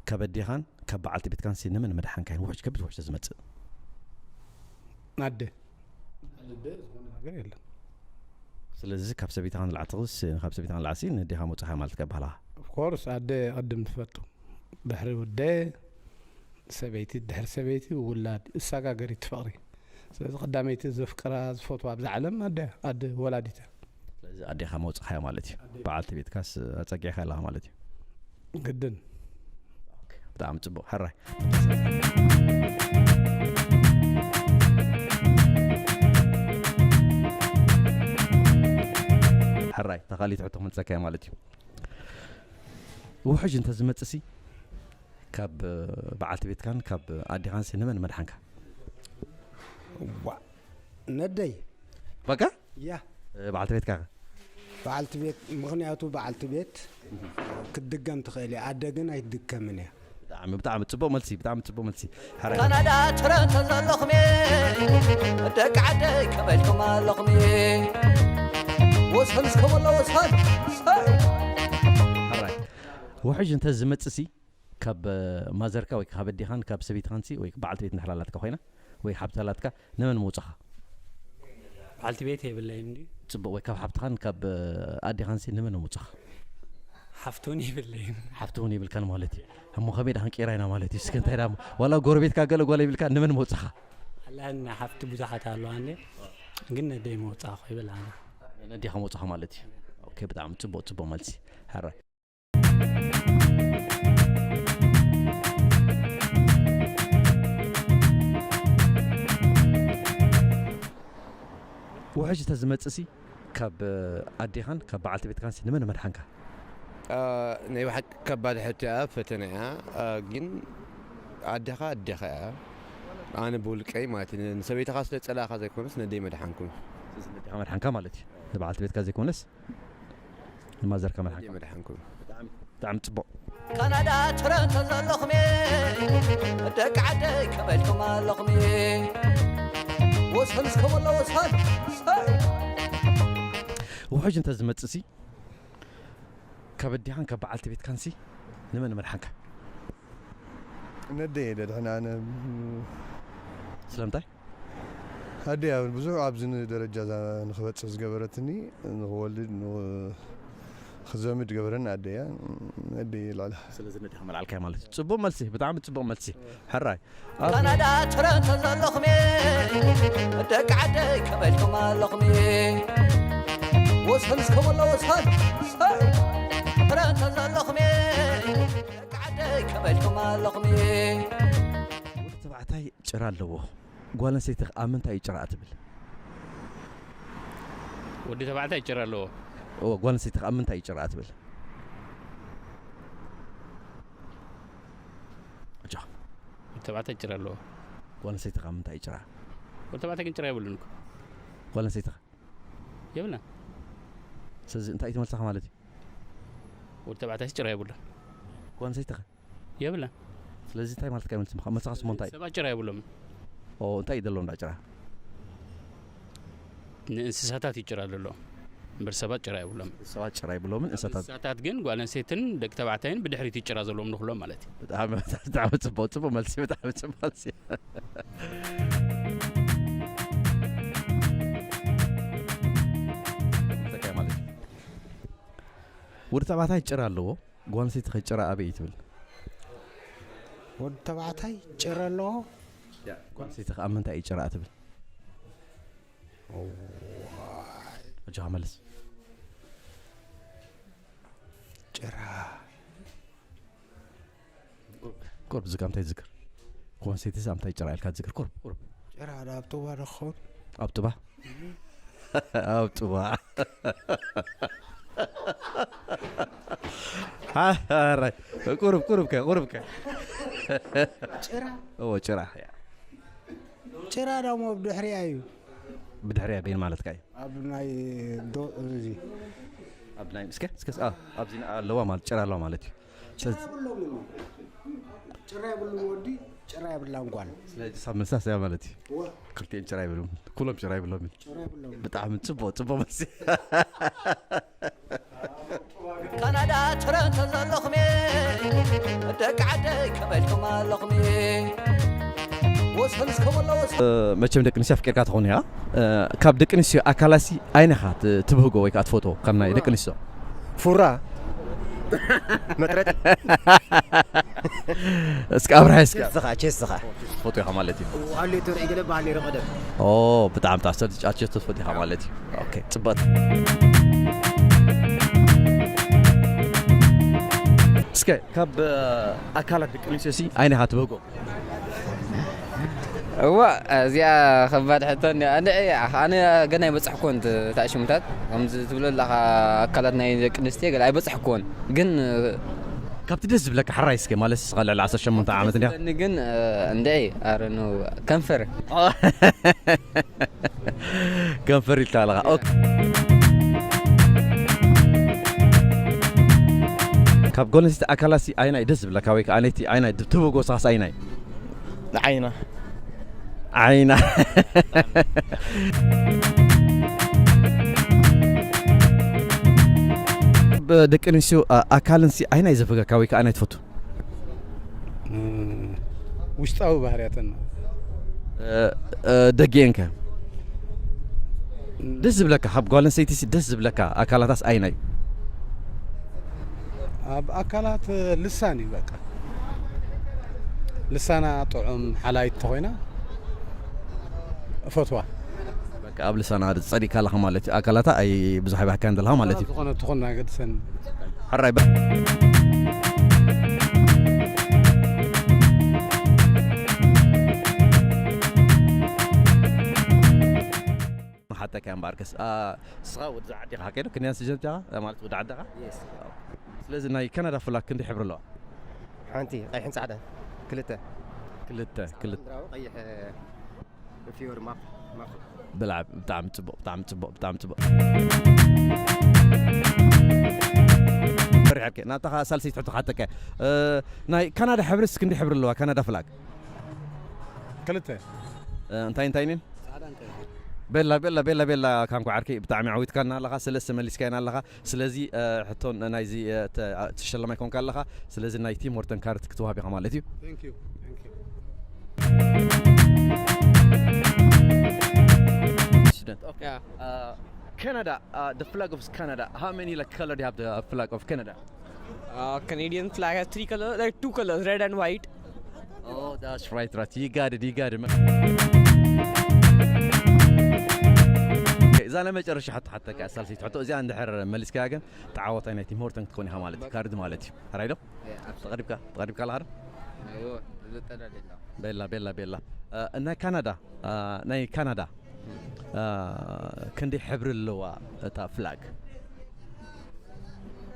ካብ ኣዴኻን ካብ በዓልቲ ቤትካን ሲ ንመን መድሓንካ? ይን ውሕጅ ከብድ ውሕጅ ዝመጽእ ኣደ ኣደ ዝኾነ ነገር የለን። ስለዚ ካብ ሰበይትኻን ልዓትኽስ ካብ ሰበይትኻን ልዓሲ ንዴኻ መውፅኻ ማለት ከበሃላ ኦፍኮርስ ኣደ ቅድም ትፈቱ ድሕሪ ወደ ሰበይቲ ድሕሪ ሰበይቲ ውላድ እሳጋገሪት ፍቕሪ። ስለዚ ቀዳመይቲ ዘፍቅራ ዝፈትዋ ኣብዛ ዓለም ኣደ ኣደ ወላዲት እያ። ስለዚ ኣዴኻ መውፅኻያ ማለት እዩ። በዓልቲ ቤትካስ ኣፀጊዕካ ኣለኻ ማለት እዩ። ግድን ብጣዕሚ ፅቡቅ ሕራይ ሕራይ ተኻሊት ሕቶ ክመልፀካ እየ ማለት እዩ። ውሕጅ እንተዝመፅእ ሲ ካብ በዓልቲ ቤትካን ካብ ኣዴኻን ሲ ንመን መድሓንካ? ዋ ነደይ በቃ ያ በዓልቲ ቤትካ ከ? በዓልቲ ቤት ምኽንያቱ በዓልቲ ቤት ክትድገም ትኽእል እያ። ኣደ ግን ኣይትድከምን እያ። ብጣዕሚ ብጣዕሚ ፅቡቅ መልሲ ብጣዕሚ ፅቡቅ መልሲ። ሕራይ ካናዳ ቶሮንቶ ዘለኹም ደቂ ዓደይ ከመይ ኢልኩም ኣለኹም? ወሰን እስከ በሎ ወሰን ሕራይ ውሕጅ እንተ ዝመፅእ ሲ ካብ ማዘርካ ወይ ካብ ኣዴኻን ካብ ሰበይትኻን ሲ ወይ በዓልቲ ቤት እንድሕር ኣላትካ ኮይና ወይ ሓብቲ ኣላትካ ንመን ምውፃኻ? በዓልቲ ቤት የብለይን እንዲ ፅቡቅ ወይ ካብ ሓብትኻን ካብ ኣዴኻን ሲ ንመን ምውፃኻ? ሓፍቲ እውን የብለይን። ሓፍቲ እውን የብልካን ማለት እዩ። እሞ ከመይ ዳህን ቄራ ኢና ማለት እዩ። እስከ እንታይ ዳ ዋላ ጎረቤትካ ገለ ጓል የብልካ ንመን መውፃኻ? ኣላን ሓፍቲ ብዙሓት ኣለዋ እንዲ ግን ነደይ መውፃእኹ ይብል ኣነ። ነዴኻ መውፃኻ ማለት እዩ። ኦኬ ብጣዕሚ ፅቡቅ ፅቡቅ መልሲ። ሕራይ ውሕጅ እንተ ዝመፅእ ሲ ካብ ኣዴኻን ካብ በዓልቲ ቤትካን ሲ ንመን መድሓንካ? ናይ ብሓቂ ከባድ ሕቶ እያ፣ ፈተነ እያ። ግን ኣዴኻ ኣዴኻ እያ። ኣነ ብውልቀይ ማለት እዩ፣ ንሰበይትኻ ስለ ጸላእኻ ዘይኮነስ ነደይ መድሓንኩም። ስለዚ ነዴኻ መድሓንካ ማለት እዩ፣ ንበዓልቲ ቤትካ ዘይኮነስ ንማዘርካ መድሓንካ። መድሓንኩም። ብጣዕሚ ጽቡቕ። ካናዳ ቶሮንቶ ዘለኹም ደቂ ዓደይ ከመይ ኢልኩም ኣለኹም? ወሰን እስከ በሎ ወሰን። ውሕጅ እንተ ዝመጽእ ሲ ካብ ኣዴኻን ካብ በዓልቲ ቤትካን ሲ ንመን መድሓንካ? ነደይ እየ ደድሕና ኣነ። ስለምንታይ? ኣደይ ኣብ ብዙሕ ኣብዚ ደረጃ እዛ ንክበፅሕ ዝገበረትኒ፣ ንክወልድ ንክ- ክዘምድ ገበረኒ ኣደይ እያ። ኣደይ እየ ልዕላ። ስለዚ ነዴኻ መልዓልካያ ማለት እዩ። ጽቡቕ መልሲ፣ ብጣዕሚ ጽቡቕ መልሲ። ሕራይ። ኣብ ካናዳ ቶሮንቶ ዘለኹም ደቂ ዓደይ ከመይ ኢልኩም ኣለኹም? ወሰን እስከ በሎ ወሰን። ቶሮንቶ ዘለኹም ደቂ ዓደይ ከመይ ኢልኩም ኣለኹም? ወዲ ተባዕታይ ጭራ ኣለዎ። ጓል ኣንስተይቲ ኣብ ምንታይ እዩ ጭራ ትብል? ወዲ ተባዕታይ ጭራ ኣለዎ። እዎ፣ ጓል ኣንስተይቲ ኣብ ምንታይ እዩ ጭራ ትብል? ኣጆኻ። ወዲ ተባዕታይ ጭራ ኣለዎ። ጓል ኣንስተይቲ ኣብ ምንታይ እዩ ጭራ? ወዲ ተባዕታይ ግን ጭራ የብሉን እኮ። ጓል ኣንስተይቲ የብላን። ስለዚ እንታይ እዩ ትመልሳኻ ማለት እዩ? ወዲ ተባዕታይስ ጭራ የብሉን። ጓል ኣንስተይቲ የብላን። ስለዚ እንታይ ማለትካ እዩ መልሲ ምዃ- መልስኻ ስሞ እንታይ እዩ? ሰባት ጭራ የብሎምን። ኦ እንታይ እዩ ዘለዎም ዳ ጭራ? ንእንስሳታት እዩ ጭራ ዘለዎም እምበር ሰባት ጭራ የብሎምን። ሰባት ጭራ የብሎምን እንስሳታት። እንስሳታት ግን ጓል ኣንስተይትን ደቂ ተባዕታይን ብድሕሪት እዩ ጭራ ዘለዎም ንኩሎም ማለት እዩ። ብጣዕሚ ብጣዕሚ ጽቡቅ ጽቡቅ መልሲ ብጣዕሚ ጽቡቅ መልሲ። እንታይ ማለት እዩ? ወዲ ተባዕታይ ጭራ ኣለዎ። ጓል ኣንስተይቲ ከ ጭራ ኣበይ እዩ ትብል? ወዲ ተባዕታይ ጭራ ኣለዎ። ጓል ኣንስተይቲ ከ ኣብ ምንታይ እዩ ጭራ ትብል? ኣጆኻ መልስ። ጭራ ቁርብ ዝጋ እንታይ ዝዝክር? ጓል ኣንስተይቲ እዛ እንታይ ጭራ ኢልካ ትዝክር? ቁርብ ቁርብ። ጭራ ኣብ ጥዋ ዶ ክኸውን? ኣብ ጥባ ኣብ ጥዋ ሓራይ ቁሩብ ቁሩብ ከ ቁሩብ ከ ጭራ እዎ ጭራ እያ ጭራ ደሞ ብድሕሪኣ እዩ ብድሕሪኣ በይን ማለትካ እዩ ኣብ ናይ ዶ እዚ ኣብ ናይ እስከ እስከ አ- ኣብዚ ኣለዋ ማለት ጭራ ኣለዋ ማለት እዩ ጭራ የብሎምን ጭራ የብሉን ወዲ ጭራ የብላን ጓል ስለዚ ሳብ መልሳስ እያ ማለት እዩ እወ ክልቲኤን ጭራ ይብሉም ኩሎም ጭራ ይብሎምን ጭራ የብሎምን ብጣዕሚ ጽቡቅ ጽቡቅ መልሲ ካናዳ ቶሮንቶ ዘለኹም ደቂ ዓደይ ከመይ ኢልኩም ኣለኹም? ወሰን እስከ ወላ ወሰን። መቸም ደቂ ኣንስትዮ ኣፍቂርካ ትኸውን ኢኻ። ካብ ደቂ ኣንስትዮ ኣካላሲ ኣይነኻ ትብህጎ ወይ ከዓ ትፈትዎ ካብ ናይ ደቂ ኣንስትዮ? ፉራ መጥረጥ እስኪ ኣብርሃ እስኪ። ቸስኻ ቸስኻ ትፈትዎ ኢኻ ማለት እዩ። ሃሌ ተርኢ ገለ ባህሊ ረቐደም ኦ ብጣዕሚ ታስተር ጫቸው ትፈትዎ ኢኻ ማለት እዩ። ኦኬ ጽበት እስከ ካብ ኣካላት ደቂ ኣንስትዮ ሲ ኣይነኻ ትብህጎ? እዋ እዚኣ ከባድ ሕቶ እንዲያ። ኣነ ኣነ ገና ኣይበፅሕኩን ታሽሙታት ከምዚ ትብሎ ኣለኻ ኣካላት ናይ ደቂ ኣንስትዮ ገለ ኣይበፅሕኩን ግን ካብቲ ደስ ዝብለካ ሕራይ እስከ ማለት ስኻ ልዕሊ ዓሰርተ ሸሞንተ ዓመት እንዲያ ግን እንደ ኣረ ነው ከንፈር ከንፈር ኢልካ ኣለኻ ኦኬ። ካብ ጓል ኣንስተይቲ ኣካላት ሲ ኣይናይ ደስ ዝብለካ ወይ ከዓ ነቲ ኣይናይ ትብጎ ሳስ ኣይናይ ንዓይና ዓይና ደቂ ኣንስትዮ ኣካልን ሲ ኣይናይ ዘፈገካ ወይ ከዓ ናይ ትፈቱ ውሽጣዊ ባህርያተን ደጊኤንከ ደስ ዝብለካ ካብ ጓል ኣንስተይቲ ደስ ዝብለካ ኣካላታስ ኣይናይ ኣብ ኣካላት ልሳን እዩ በቃ ልሳና ጥዑም ሓላይት ተኾይና እፈትዋ ኣብ ልሳና ጸዲካ ኣለኻ ማለት እዩ ኣካላታ ኣይ ብዙሕ ኣይባህካን ዘለኻ ማለት እዩ ዝኾነ ትኾን ኣገድሰን ሕራይ ሓተካ እምበኣርከስ ስኻ ወዲ ዓዲ ኢኻ ከይዶ ክንያን ስጀምጃኻ ማለት ወዲ ዓድኻ ስለዚ ናይ ካናዳ ፍላግ ክንደይ ሕብሪ ኣለዋ ሓንቲ ቀይሕን ጻዕዳን ክልተ ክልተ ክልተ ቀይሕ ፊዮር ማፕ ማፕ ብላዕ ብጣዕሚ ጽቡቅ ብጣዕሚ ጽቡቅ ብጣዕሚ ጽቡቅ ሪሓልከ ናብታ ሳልሰይቲ ሕቶ ሓተከ ናይ ካናዳ ሕብርስ ክንዲ ሕብሪ ኣለዋ ካናዳ ፍላግ ክልተ እንታይ እንታይ ኔን ቤላ ቤላ ቤላ ቤላ ካንኩ ዓርከይ ብጣዕሚ ዓዊትካና ኣለኻ ሰለስተ መሊስካይና ኣለኻ ስለዚ ሕቶን ናይዚ ተሸለማይ ኮንካ ኣለኻ ስለዚ ናይ ቲም ሆርተን ካርት ክትዋሃብ ኢኻ ማለት እዩ Thank you. Thank you. Student. Okay. Uh, Canada, uh, the flag of Canada. How many like color do you have the uh, flag of Canada? Uh, Canadian flag has three colors, like two colors, red and white. Oh, that's right, right. You got it, you got it, man. እዛ ናይ መጨረሻ ሕቶ ሓተካ ሳልሰይቲ ሕቶ እዚኣ እንድሕር መሊስካያ ግን ተዓወታይ ናይ ቲም ሆርተን ክትኮን ኢኻ ማለት እዩ ካርድ ማለት እዩ ሕራይ ዶ ተቐሪብካ ተቐሪብካ ኣለኻ ዶ ቤላ ቤላ ቤላ ናይ ካናዳ ናይ ካናዳ ክንደይ ሕብሪ ኣለዋ እታ ፍላግ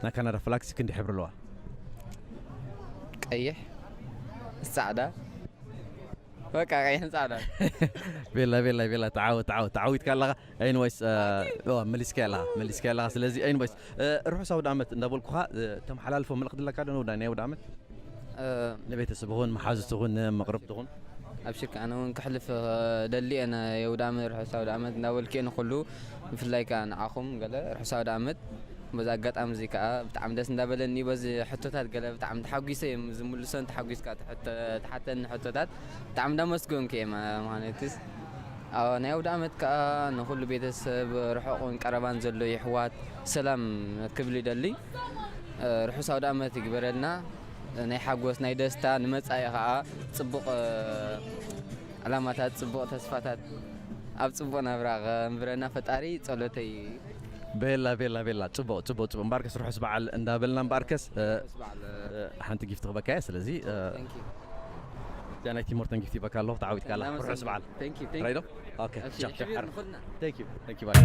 ናይ ካናዳ ፍላግ ክንደይ ሕብሪ ኣለዋ ቀይሕ ፃዕዳ በቃ ቀይሕን ፃዕዳ ቤላ ቤላ ቤላ ተዓወት ተዓወት ተዓዊትካ ኣለኻ ኤኒወይስ መሊስካ ኣለኻ መሊስካ ኣለኻ ስለዚ ኤኒወይስ ርሑስ ኣውደ ዓመት እንዳበልኩኻ ተመሓላልፎ መልእኽቲ ኣለካ ዶ ናይ ኣውደ ዓመት ንቤተሰብ ኹን መሓዙቲ ኹን መቕረብቲ ኹን ኣብሽርካ ኣነ እውን ክሕልፍ ደሊ እየ ናይ ኣውደ ዓመት ርሑስ ኣውደ ዓመት እንዳበልኩ እየ ንኩሉ ብፍላይ ከዓ ንዓኹም ገለ ርሑስ ኣውደ ዓመት በዚ ኣጋጣሚ እዚ ከዓ ብጣዕሚ ደስ እንዳበለኒ በዚ ሕቶታት ገለ ብጣዕሚ ተሓጒሰ እዮም ዝምልሶን ተሓጒስካ ትሓተኒ ሕቶታት ብጣዕሚ እንዳመስገንኩ እየ ምክንያቱስ ናይ ኣውደ ዓመት ከዓ ንኩሉ ቤተሰብ ርሑቕን ቀረባን ዘሎ ይሕዋት ሰላም ክብል ይደሊ ርሑስ ኣውደ ዓመት ይግበረልና ናይ ሓጎስ ናይ ደስታ ንመፃኢ ከዓ ፅቡቅ ዕላማታት ፅቡቅ ተስፋታት ኣብ ፅቡቅ ናብራ ከንብረና ፈጣሪ ፀሎተይ እዩ። ቤላ ቤላ ቤላ ፅቡቅ ፅቡቅ ፅቡቅ እምበኣርከስ ርሑስ በዓል እንዳበልና እምበኣርከስ ሓንቲ ጊፍቲ ክበካ እያ ስለዚ እዚኣ ናይ ቲሞርተን ጊፍቲ ይበካ ኣለኹ ተዓዊትካ ኣላ ርሑስ በዓል ራይዶ ኦኬ ቻው ቻው ሓር thank you thank you bye